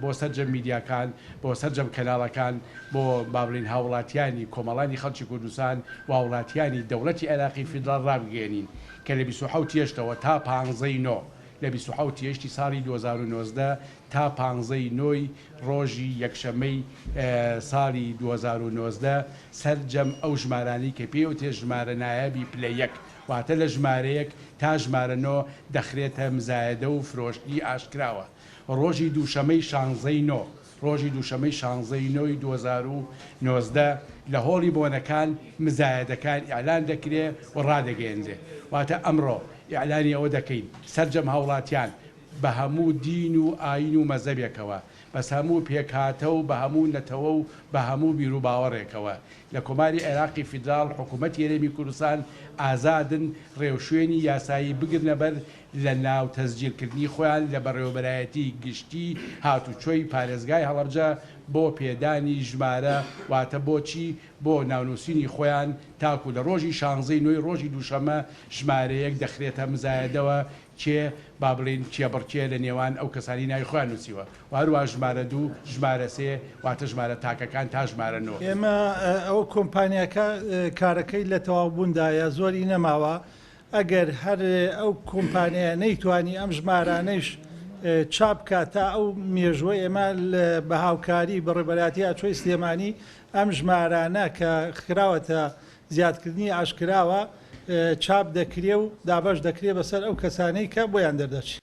بۆ سەرجەم میدیاکان، بۆ سەرجەم کەناڵەکان، بۆ با بڵێین هاوڵاتیانی کۆمەڵانی خەڵکی کوردستان و هاوڵاتیانی دەوڵەتی عێراقی فیدراڵ ڕابگەیەنین کە لە 27 یەشتەوە تا پانزەی نۆ لە 27 یەشتی ساڵی 2019 تا پانزەی نۆی ڕۆژی یەکشەممەی ساڵی 2019 سەرجەم ئەو ژمارانەی کە پێی وترێت ژمارە نایابی پلە یەک واتە لە ژمارەیەک تا ژمارە نۆ دەخرێتە مزایەدە و فرۆشتنی ئاشکراوە. ڕۆژی دووشەمەی شانزەی نۆ ڕۆژی دووشەمەی شانزەی نۆی 2019 لە هۆڵی بۆنەکان مزایەدەکان ئیعلان دەکرێ و ڕادەگەیەنرێ. واتە ئەمڕۆ ئیعلانی ئەوە دەکەین سەرجەم هاوڵاتیان بە هەموو دین و ئاین و مەزەبێکەوە، بە هەموو پێکهاتە و بە هەموو نەتەوە و بە هەموو بیروباوەڕێکەوە لە کۆماری عێراقی فیدراڵ حکوومەتی هەرێمی کوردستان ئازادن ڕێوشوێنی یاسایی بگرنە بەر لە ناو تەسجیل کردنی خۆیان لە بەڕێوەبەرایەتی گشتی هاتوچۆی پارێزگای هەڵەبجە بۆ پێدانی ژمارە واتە بۆ چی بۆ ناونوسینی خۆیان تاکو لە ڕۆژی شانزەی نۆی ڕۆژی دووشەمە ژمارەیەک دەخرێتە مزایەدەوە کێ با بڵێین کێبڕکێ لە نێوان ئەو کەسانەی ناوی خۆیان نوسیوە و هەروەها ژمارە دوو ژمارە سێ واتە ژمارە تاکەکان تا ژمارە نۆ. ئێمە ئەوە کۆمپانیاکە کارەکەی لە تەواوبووندایە زۆری نەماوە ئەگەر هەر ئەو کۆمپانیایە نەیتوانی ئەم ژمارانەیش چاپ بکات تا ئەو مێژووە ئێمە بە هاوکاری بەڕێوەبەرایەتی هاتوچۆی سلێمانی ئەم ژمارانە کە خراوەتە زیادکردنی ئاشکراوە چاپ دەکرێ و دابەش دەکرێ بەسەر ئەو کەسانەی کە بۆیان دەردەچێت.